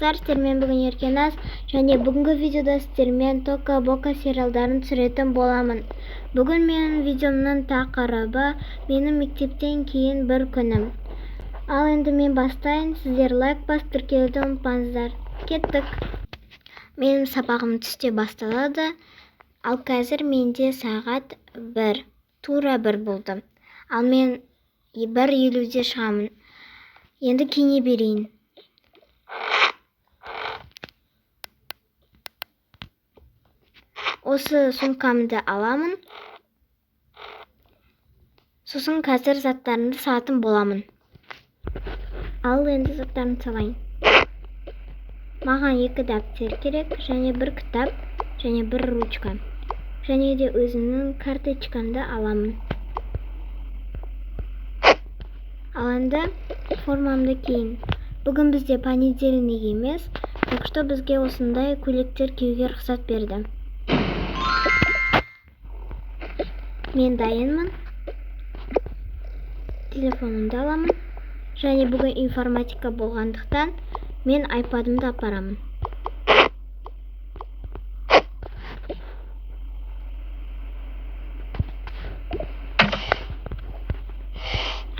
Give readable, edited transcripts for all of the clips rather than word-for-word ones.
Достар, сіздермен бүгін Еркеназ және бүгінгі видеода сіздермен Тока Бока сериалдарын түсіретін боламын. Бүгін менің видеомның тақырыбы менің мектептен кейін бір күнім. Ал енді мен бастайын, сіздер лайк басып тіркелуді ұмытпаңыздар. Кеттік. Менің сабағым түсте басталады. Ал қазір менде сағат 1, тура 1 болды. Ал мен 1:50-де шығамын. Енді киіне берейін. Осы сумкамды аламын. Сосын қазір заттарымды салатын боламын. Ал енді заттарымды салайын. Маған 2 дәптер керек, және 1 кітап, және 1 ручка. Және де өзімнің карточкамды аламын. Ал енді формамды киейін. Бүгін бізде понедельник емес, так что бізге осындай көйлектер киюге рұқсат берді. Мен дайынмын. Телефонымды аламын. Және бүгін информатика болғандықтан мен айпадымды апарамын.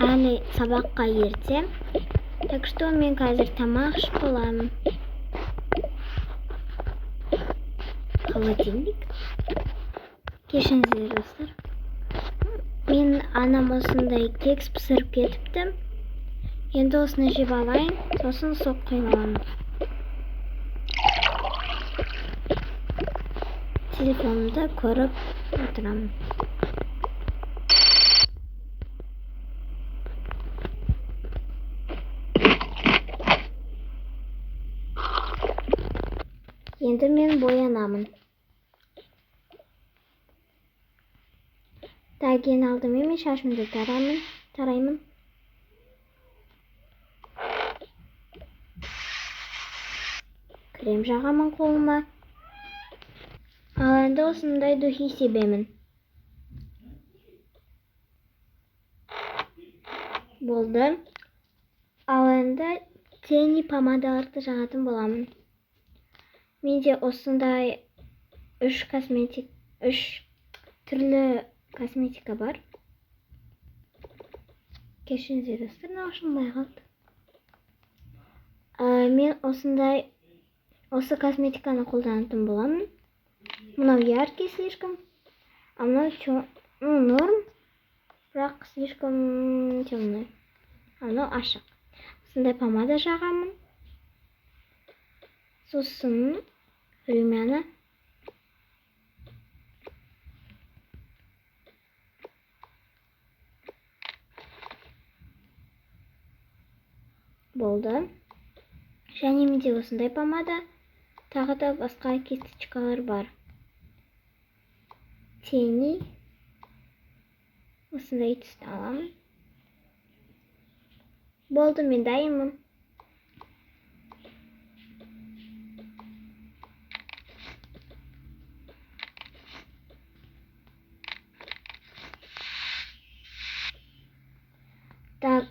Әлі сабаққа ерте. Так что мен қазір тамақ ішіп боламын. Холодильник. Кешіріңіздер, достар. Мен анам осындай кекс пісіріп кетіпті. Енді осыны жеп алайын, сосын сок құйып аламын. Телефонымды көріп отырамын. Енді мен боянамын. Так, ең алдымен мен шашымды тараймын. Крем жағамын қолыма. Ал енді осындай духи себемін. Болды. Ал енді тени помадаларды жағатын боламын. Менде осындай 3 түрлі косметика бар. Кешіріңіздер, достар, мынау ашылмай қалды. Мен осы косметиканы қолданатын боламын. Мынау яркий слишком, а мынау норм, бірақ слишком темный. А мынау ашық. Осындай помада жағамын. Сосын румяна. Болды. Және менде осындай помада, тағы да басқа кисточкалар бар. Тени. Осындай түсті аламын. Болды, мен дайынмын. Так.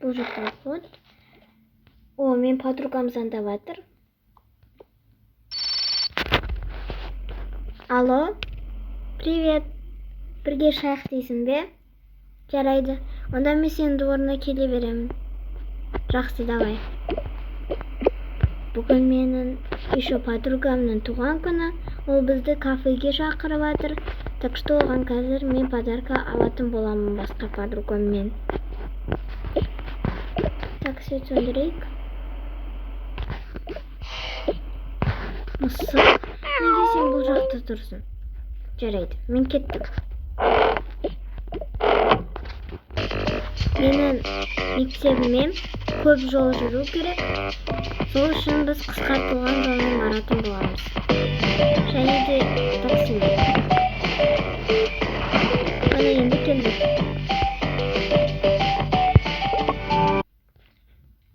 Бұл жақта вход. О, мен подругам звондап жатыр. Алло, привет. Бірге шайық дейсің бе? Жарайды. Онда мен сенің дворына келе беремін. Жақсы, давай. Бүгін менің еще подругамның туған күні. Ол бізді кафеге шақырып жатыр. Так что оған қазір мен подарка алатын боламын басқа подругаммен. Так, свет сөндірейік. Мысық, неге сен бұл жақта тұрсың? Жарайды, мен кеттім. Менің мектебіме көп жол жүру керек. Сол үшін біз қысқартылған жолмен баратын боламыз. Және де таксимен. Міне енді келдік.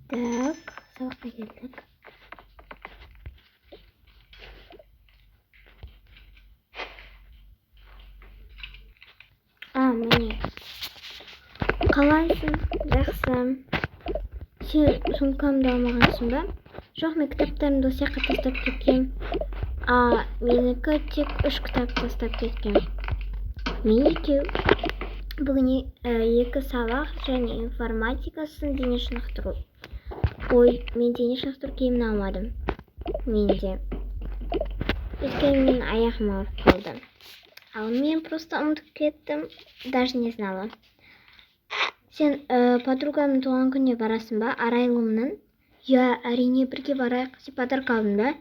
Так, сабаққа келдік. Міне. Қалайсың? Жақсы. Сен сумкамды алмағансың ба? Жоқ, мен кітаптарымды осы жаққа тастап кеткем. А, менікі тек 3 кітап тастап кеткем. Мен екеу. Бүгін 2 сабақ және информатикасын дене шынықтыру. Ой, мен дене шынықтыру киімін алмадым. Мен де. Өйткені менің аяғым ауырып қалды. Ал мен просто ұмытып кеттім, даже не знала. Сен подругамның туған күніне барасың ба? Арайлымның? Иә, әрине, бірге барайық. Сен подарка алдың ба?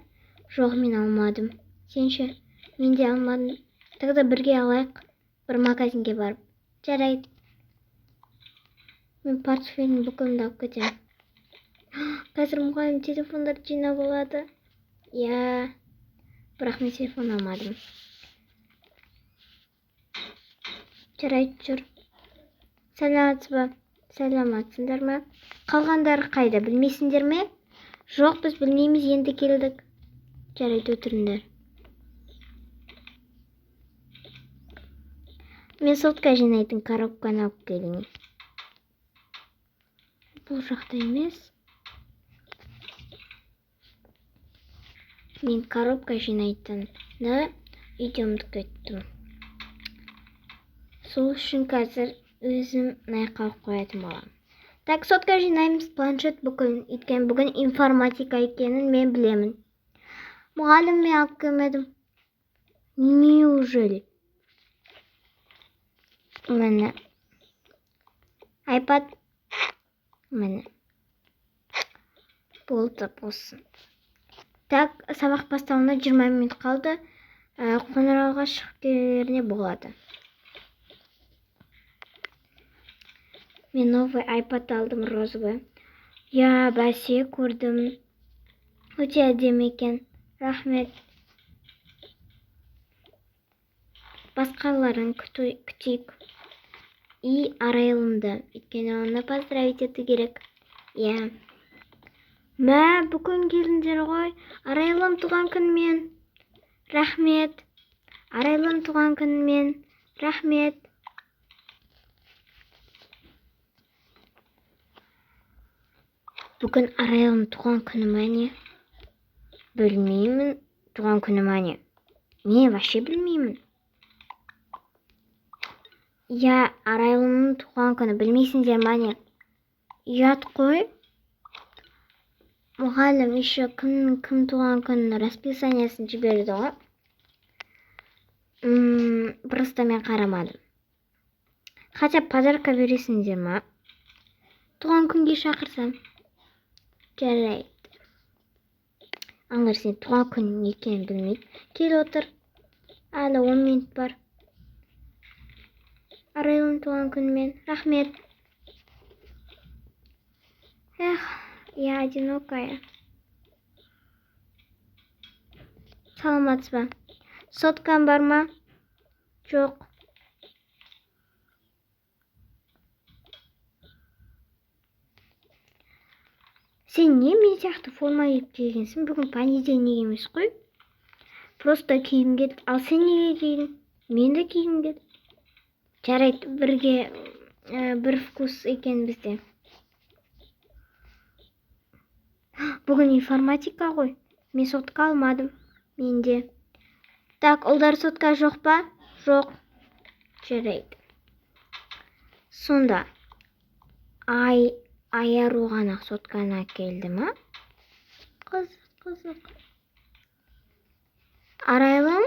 Жоқ, мен алмадым. Сен ше? Мен де алмадым. Тогда бірге алайық. Бір магазинге барып. Жарайды. Мен портфелімді бүкілін алып кетемін. Қазір мұғалім телефондарды жинап алады. Иә, бірақ мен телефон алмадым. Жарайды, жүр. Сәлеметсіз ба? Сәлеметсіңдер ме? Қалғандары қайда, білмейсіңдер ме? Жоқ, біз білмейміз, енді келдік. Жарайды, өтіріңдер. Мен сотка жинайтын коробканы алып келейін. Бұл жақта емес. Мен коробка жинайтынды үйде ұмытып кеттім. Сол үшін қазір өзім найқалып қоятын боламын. Так, сотка жинаймыз, планшет бүкіл. Өйткені бүгін информатика екенін мен білемін. Мұғалім мен алып келмедім. Неужели? Міне. iPad. Міне. Болды, болсын. Так, сабақ басталуына 20 минут қалды. Қоңырауға шығып келеріне болады. Мен новый iPad алдым, розовый. Я бәсе көрдім. Өте әдемі екен. Рахмет. Басқаларын күтейік. И Арайлымды. Өйткені оны поздравить ету керек. Иә. Мә, бүгін келдіңдер ғой. Арайлым туған күнімен. Рахмет. Арайлым туған күнімен. Рахмет. Бүгін Арайлым туған күні ме не? Білмеймін, туған күні ме не? Мен вообще білмеймін. Иә, Арайлымның туған күні, білмейсіңдер ме не? Ұят қой. Мұғалім еще кім туған күнін расписаниясын жіберді ғой. Просто мен қарамадым. Хотя подарка бересіңдер ма? Туған күнге шақырсам. Жарайды. Аңғар, сен туған күнің екенін білмейді. Кел отыр. Әлі 10 минут бар. Арайлым туған күнімен. Рахмет. Эх, я одинокая. Саламатсыз ба? Соткам бар ма? Жоқ. Сен не мен сияқты форма киіп келгенсің? Бүгін понедельник емес қой. Просто киім келді. Ал сен неге кидің? Мен де киім келді. Жарайды, бірге, бір вкус екен бізде. Бүгін информатика ғой. Мен сотка алмадым. Менде. Так, ұлдар сотка жоқ па? Жоқ. Жарайды. Сонда Аяру ғана сотканы әкелді ма? Қызық, қызық. Арайлым,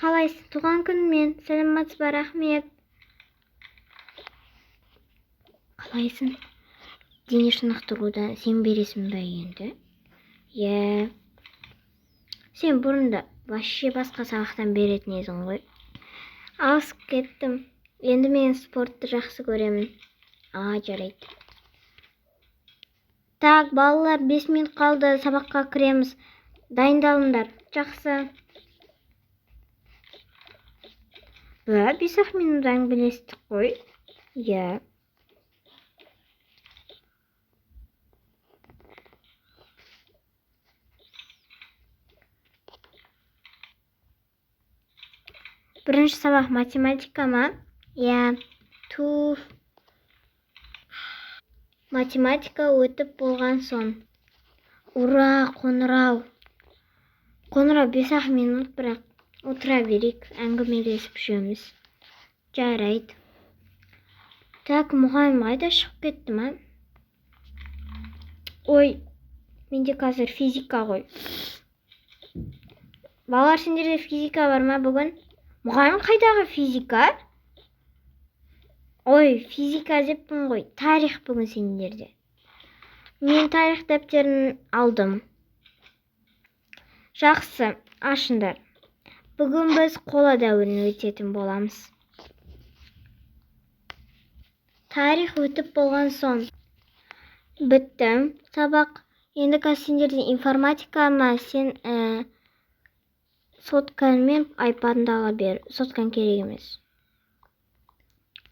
қалайсың? Туған күніңмен. Сәлеметсіз ба? Рахмет. Қалайсың? Дене шынықтырудан сен бересің бе енді? Иә. Сен бұрында вообще басқа сабақтан беретін едің ғой. Алысып кеттім. Енді мен спортты жақсы көремін. А, жарайды. Так, балалар, 5 минут қалды, сабаққа кіреміз. Дайындалыңдар. Жақсы. Бә, 5-ақ минут әңгімелестік қой. Иә. Бірінші сабақ математика ма? Иә. Туф. Математика өтіп болған соң. Ура, қоңырау. Қоңырау 5-ақ минут, бірақ отыра берейік, әңгімелесіп жүреміз. Жарайды. Так, мұғалім қайда шығып кетті ма? Ой, менде қазір физика ғой. Балалар, сендерде физика бар ма бүгін? Мұғалім қайдағы физика? Ой, физика деппін ғой. Тарих бүгін сендерде. Мен тарих дәптерін алдым. Жақсы, ашыңдар. Бүгін біз қола дәуірін өтетін боламыз. Тарих өтіп болған соң бітті сабақ. Енді қазір сендерде информатика ма? Сен соткаң мен айпадыңды ала бер. Соткаң керек емес.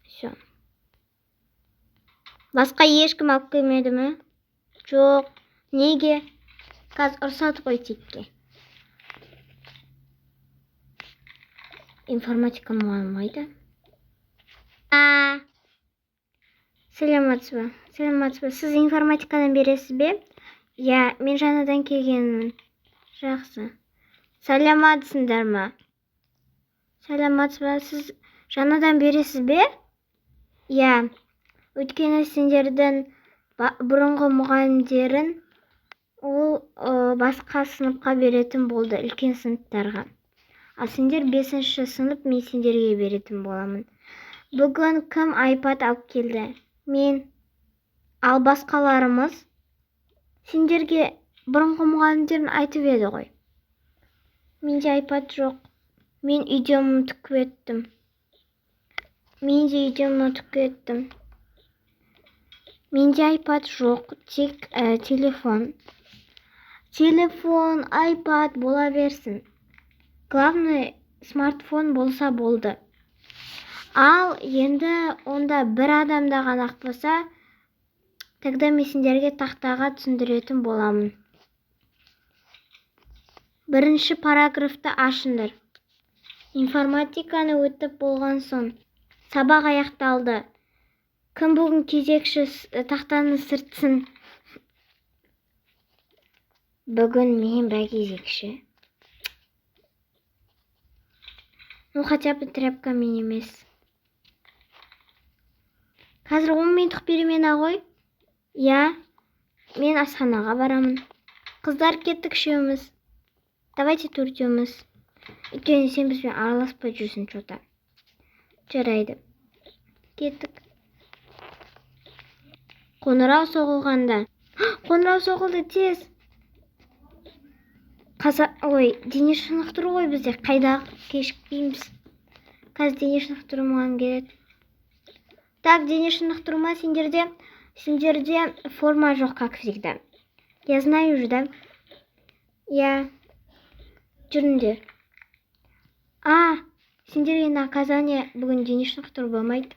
Все. Басқа ешкім алып келмеді ме? Жоқ. Неге? Қазір ұрсады ғой текке. Информатика мұғалім қайда? Сәлеметсіз бе? Сәлеметсіз бе? Сіз информатикадан бересіз бе? Иә, мен жаңадан келгенмін. Жақсы. Сәлеметсіңдер ме? Сәлеметсіз бе? Сіз жаңадан бересіз бе? Иә. Өйткені сендердің бұрынғы мұғалімдерің ол басқа сыныпқа беретін болды, үлкен сыныптарға. Ал сендер 5-ші сынып, мен сендерге беретін боламын. Бүгін кім iPad алып келді? Мен. Ал басқаларымыз? Сендерге бұрынғы мұғалімдерің айтып еді ғой. Менде iPad жоқ. Мен үйде ұмытып кеттім. Мен де үйде ұмытып кеттім. Менде iPad жоқ, тек телефон. Телефон, iPad бола берсін. Главное, смартфон болса болды. Ал енді онда бір адамда ғана болса, тогда мен сендерге тақтаға түсіндіретін боламын. Бірінші параграфты ашыңдар. Информатиканы өтіп болған соң сабақ аяқталды. Кім бүгін кезекші тақтаны сүртсін? Бүгін мен бә кезекші. Ну, хотя бы тряпкамен емес. Қазір 10 минуттық перемена ғой. Иә, мен асханаға барамын. Қыздар, кеттік үшеуміз. Давайте төртеуміз. Өйткені сен бізбен араласпай жүрсің чё-то. Жарайды. Кеттік. Қоңырау соғылғанда. Қоңырау соғылды, тез. Ой, дене шынықтыру ғой бізде. Қайда кешікпейміз. Қазір дене шынықтыру маған келеді. Так, дене шынықтыру ма сендерде? Сендерде форма жоқ, как всегда. Я знаю уже, да? Я. Жүріңдер. А, сендерге наказание бүгін дене шынықтыру болмайды.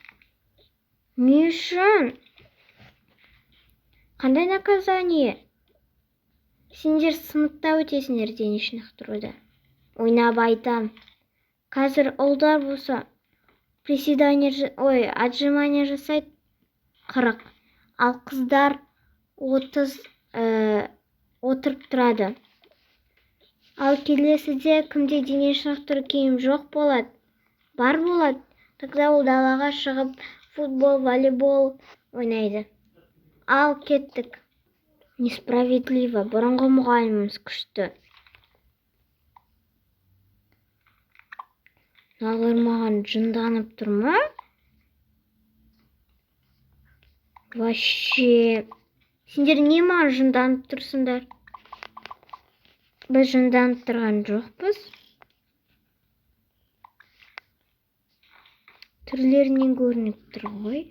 Не үшін? Қандай наказание? Сендер сыныпта өтесіңдер дене шынықтыруды. Ойнап айтам. Қазір ұлдар болса, приседание, ой, отжимание жасайды 40. Ал қыздар 30 отырып тұрады. Ал келесіде кімде дене шынықтыру киім жоқ болады, бар болады, тогда ол далаға шығып футбол, волейбол ойнайды. Ал кеттік. Несправедливо. Бұрынғы мұғаліміміз күшті. Мыналар маған жынданып тұр ма? Вообще. Сендер не маған жынданып тұрсыңдар? Біз жынданып тұрған жоқпыз. Түрлерінен көрініп тұр ғой.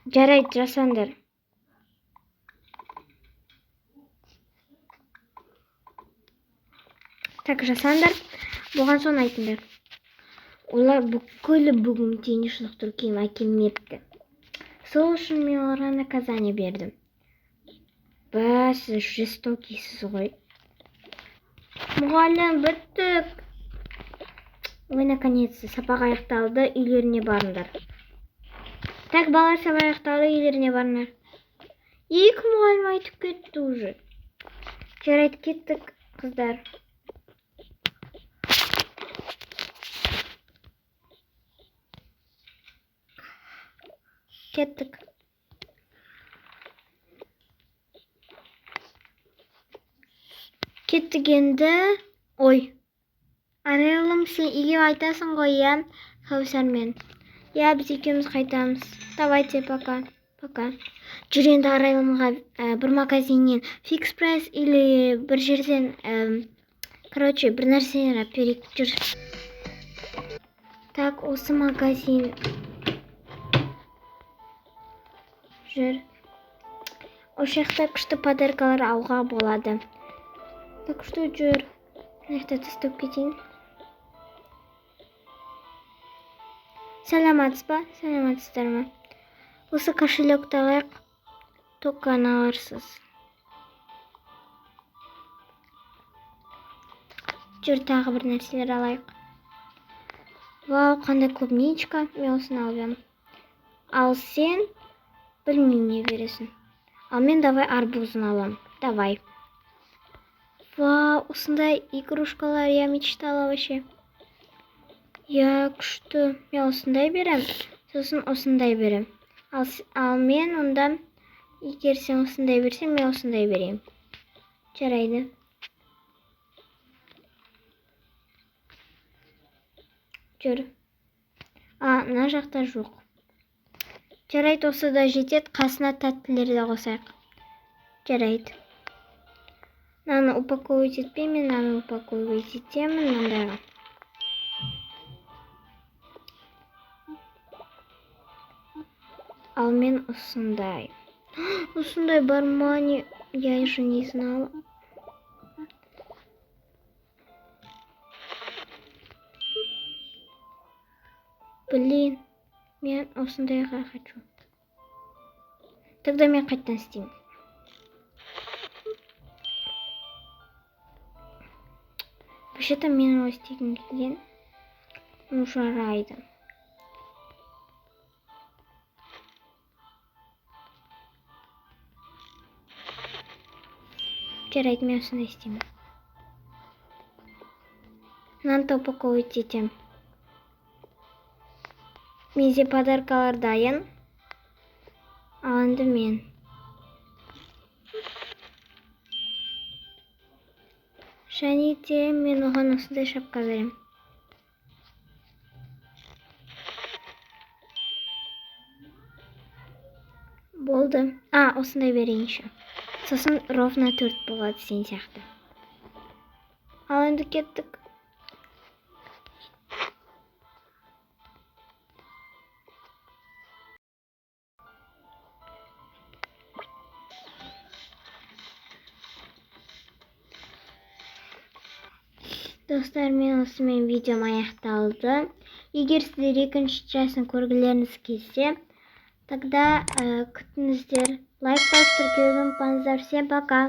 Жарайды, жасаңдар. Так, жасаңдар. Болған соң айтыңдар. Олар бүкілі бүгін дене шынықтыру киім әкелмепті. Сол үшін мен оларға наказание бердім. Ба, сіз жестокийсіз ғой. Мұғалім, біттік. Ой, наконец-то сабақ аяқталды, үйлеріне барыңдар. Так, балалар, сабақ аяқталды, үйлеріне барыңдар. Екі мұғалім айтып кетті уже. Жарайды, кеттік, қыздар. Кеттік. Кеттік енді. Ой. Арайлым, сен үйге айтасың ғой, иә, Кәусармен. Иә, біз екеуміз қайтамыз. Давайте, пока. Пока. Жүр енді Арайлымға бір магазиннен Фикс Прайс или бір жерден, короче, бір нәрселер алып берейік. Жүр. Так, осы магазин. Жүр. Осы жақта күшті подаркалар алуға болады. Так что жүр. Мына жақта тастап кетейін. Саламатсыз ба? Саламатсыздар ма? Осы кошелекті алайық. Только аналарсыз. Жүр, тағы бір нәрселер алайық. Вау, қандай клубничка. Мен осыны алып едім. Ал сен білмеймін не бересің. Ал мен давай арбузын алам. Давай. Вау, осындай игрушкалар, я мечтала вообще. Я күшті. Мен осындай берем, сосын осындай берем. Ал мен онда, егер сен осындай берсең, мен осындай беремін. Жарайды. Жүр. А, мына жақта жоқ. Жарайды, осы да жетеді. Қасына тәттілерді қосайық. Жарайды. Мынаны упаковывать етпеймін, мынаны упаковывать етемін мындайға. Ал мен осындай. Осындай бар ма, не? Я еще не знала. Блин, мен осындайға хочу. Тогда мен қайтадан істеймін. Вообще-то мен олай істегім келген. Ну, жарайды. Жарайды, мен осындай істеймін. Мынаны да упаковывать етемін. Менде подаркалар дайын. Ал енді мен. Және де мен оған осындай шапка беремін. Болды. А, осындай берейін еще. Сосын ровно 4 болады сен сияқты. Ал енді кеттік. Достар, мен осымен видеом аяқталды. Егер сіздер екінші частын көргілеріңіз келсе, тогда күтіңіздер. Лайк басып тіркелуді ұмытпаңыздар. Всем пока!